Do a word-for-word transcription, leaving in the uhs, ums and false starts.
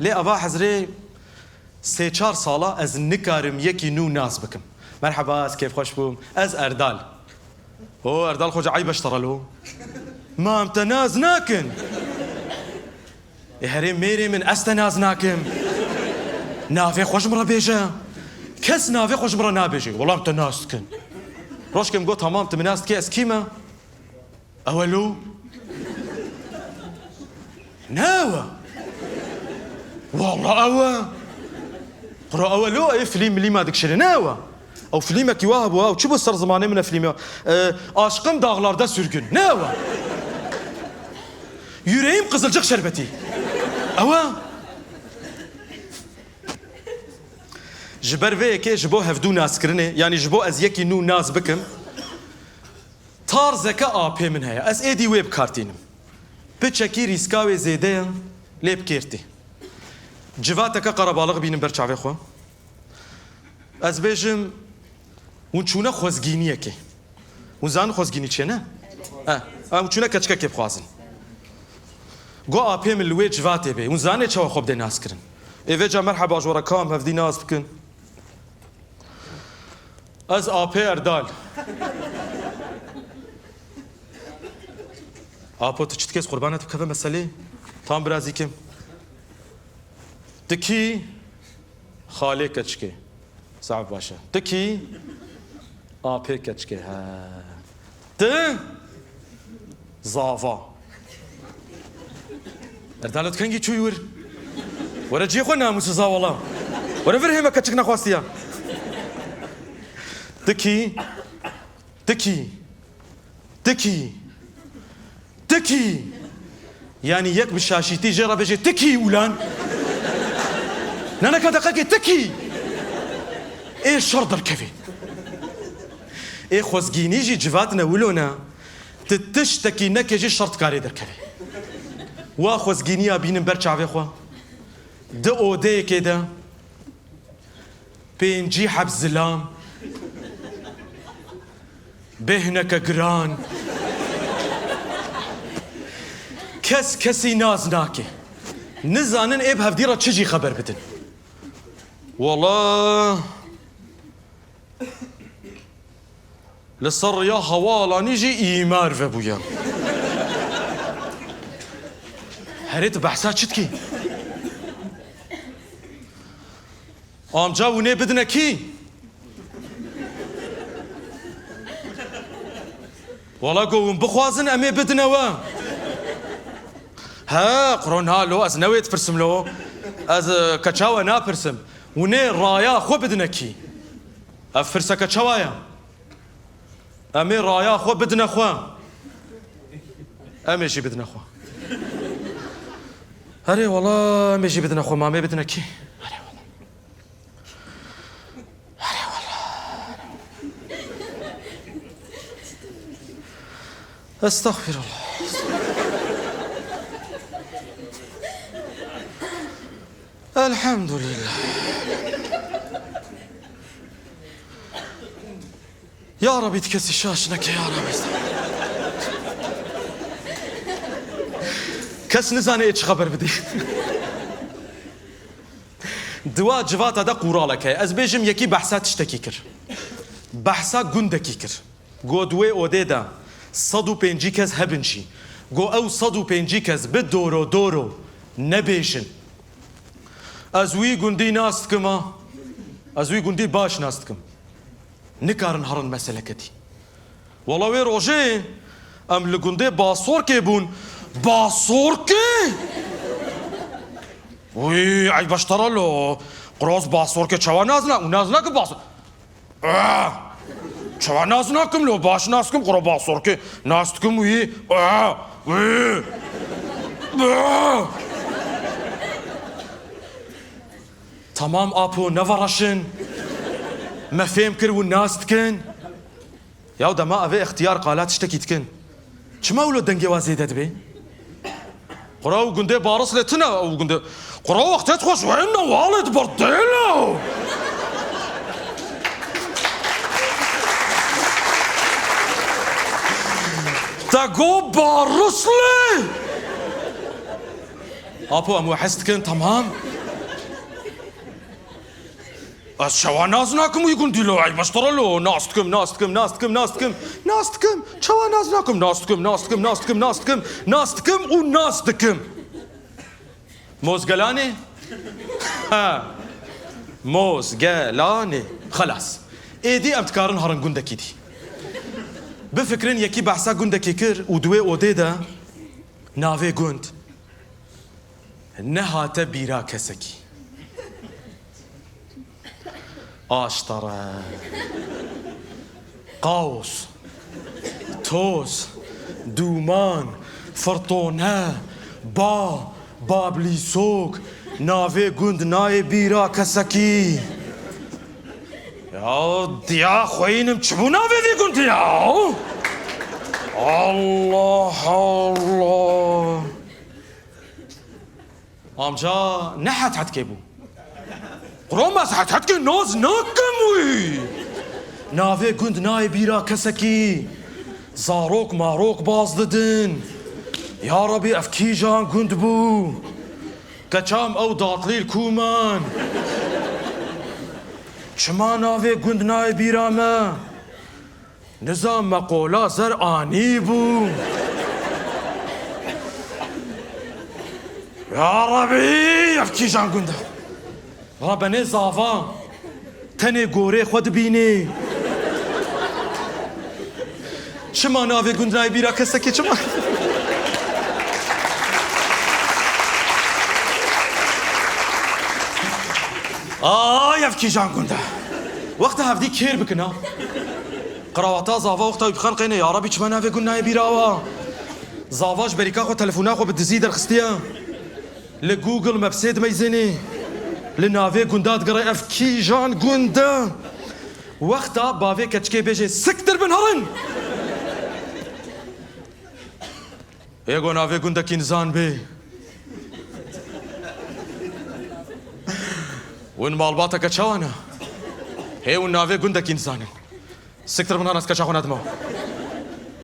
Lê ava hezrê sê çar sala ez nikarim yekî nû nas bikim. Merheba, ez kêfxweş bûm. Ez Erdal. O, Erdal Xoca, eyb e ji te re lo. Ma em te nas nakin. Ê herê mêrê min, ez te nas nakim. Navê xwe ji min re bêje. Kes navê xwe ji min re nabêje. Wela em te nas dikin. Rojkê min got, tamam, tu min nas dikî, ez kî me? Ew e lo? Ne ew e. Wala ew e. Qura ew e lo, ê filîm milîma dikişîne, ne ew e. Ew filîmekî wa hebû, ew çi bû ser zimanê min e filîmê. E, Aşkım Dağlarda Sürgün. Ne ew e. Yüreğim Kızılcık Şerbeti. Ew e. Ji ber vê yekê ji bo hevdû naskirinê, yanî ji bo ez yekî nû nas bikim, tarzeke apê min heye. Ez êdî wê bi kar tînim. Piçekî rîska wê zêde ye, lê bi kêr tê. Civateke qerebalix bînin ber çavê xwe. Ez bêjim, hûn çûne xwezgîniyekê. Hûn zanin xwezgînî çi ye, ne? E, em çûne keçikekê bixwazin. Got, apê min li wê civatê bê. Hûn zanê çawa xwe bidê naskirin. Ê vêca merheba ji we re, ka em hevdî nas bikin. Ez apê Erdal. Apo, tu çi dikê, ez qurbana te bikeve meselê? Tam birazîkim. Tu kî? Xalê keçikê. Zaf baş e. Tu kî? Apê keçikê, he. Tu? Zava. Erdal, tu kengî çûyî wir? Were cihê xwe, namûsiza wala. Were vir, hê me keçik nexwastiya. Tu kî? Tu kî? Tu kî? Tu kî? Yanî yek bi şaşîtî jê re bêje, tu kî ulan? Naneka deqekê, tu kî? Ê şer derkevê. Ê xwezgînî jî civat ne wilo ne. Tu tiştekî neke jî şer dikarê derkevê. Wa xwezgîniya bînin ber çavê xwe. Di odeyekê de pêncî heb zilam, bêhneke giran. Kes kesî nas nake. Nizanin ê bi hevdî re çi jî xeber bidin. Wala. Li ser riya hewalanî jî îmar vebûye. Herê tu behsa çi dikî? Amca hûn ê bidine kî? Wala go hûn bixwazin em ê bidine we. He, quro na lo, ez ne wê dipirsim lo. Ez, e, keça we napirsim. Hûn ê raya xwe bidine kî? Ev pirseke çawa ye? Em ê raya xwe bidine xwe. Em ê jî bidine xwe. Herê wala, em ê jî bidine xwe, ma em ê bidine kî? Herê wala. Herê wala. Estexfirullah. Elhamdülillah. Ya Rabbi, tu kesî şaş neke, ya Rabbi. Kes nizane ê çi xeber bidî. Di wa civata de qûralek heye. Ez bêjim, yekî behsa tiştekî kir. Behsa gundekî kir. Got, wê odê de sed û pêncî kes hebin jî. Got, ew sed û pêncî kes bi doro doro nebêjin. Ez wî gundî nas dikim ha. Ez wî gundî baş nas dikim. Nikarin herin meseleke dî. Wala wê rojê em li gundê Basorkê bûn. Basorkê? Wî, eyb e ji te re lo. Qura ez Basorkê çawa nazina? Û nazina ki Basor-, Ah! Çawa nas nakim lo? Baş nas kim, qura Basorkê nas dikim wî. Ah! Wî! Ah! Tamam apo, nevereşin. Me fêm kir û nas dikin. Ya dema ev ê extiyar qala tiştekî dikin. Çima wilo dengê wa zêde dibe? Qura ew gundê Baris lê tune ew gundê. Qura wextê xweş wê ne walê di berdêlo. Te got Baris lê. Apo, em we hez dikin, temam. Ez çawa nas nakim wî gundî lo, ey beştara lo, nas dikim, nas dikim, nas dikim, nas dikim, nas dikim, çawa nas nakim, nas dikim, nas dikim, nas dikim, nas dikim, nas dikim û nas dikim. Mozgelanê? Ha. Mozgelanê. Xelas. Êdî em dikarin herin gundekî dî. Bifikirin, yekî behsa gundekê kir û di wê odê de navê gund nehate bîra kesekî. Aştere, qaws, toz, dûman, firtone, ba, bablîsok, navê gund nayê bîra kesekî. Ya diya xweyînim, çi bû navê vî gundî ya? Allah Allah. Amca ne hethetke bû. Quran, ez hethetke nas nakim wî. Navê gund nayê bîra kesekî. Zarok marok baz didin. Ya Rebî, ev kîjan gund bû? Keçam ew datlîl kuman? Çima navê gund nayê bîra me? Nizam me qola zer anî bû. Ya Rebî, ev kîjan gund e? Rebenê zava tenê gorê xwe dibînê. Çima navê gund nayê bîra kesekî, çima? Ay, ev kîjan gund e? Wexta hevdî kêr bikin ha. Qirawata zava wexta wî bixenqêne, ya Rebî, çima navê gund nayê bîra wa? Zava ji berîka xwe telefona xwe bi dizî derxistiye. Li Google Mapsê dimeyzênê. Li navê gunda digere, ev kîjan gund e? Wexta bavê keçikê bêje, siktir bin herin! Ê go navê gundekî nizan bê. Win malbateke çawa ne? Hê win navê gundekî nizanin. Siktir min, ez keça xwe nedime.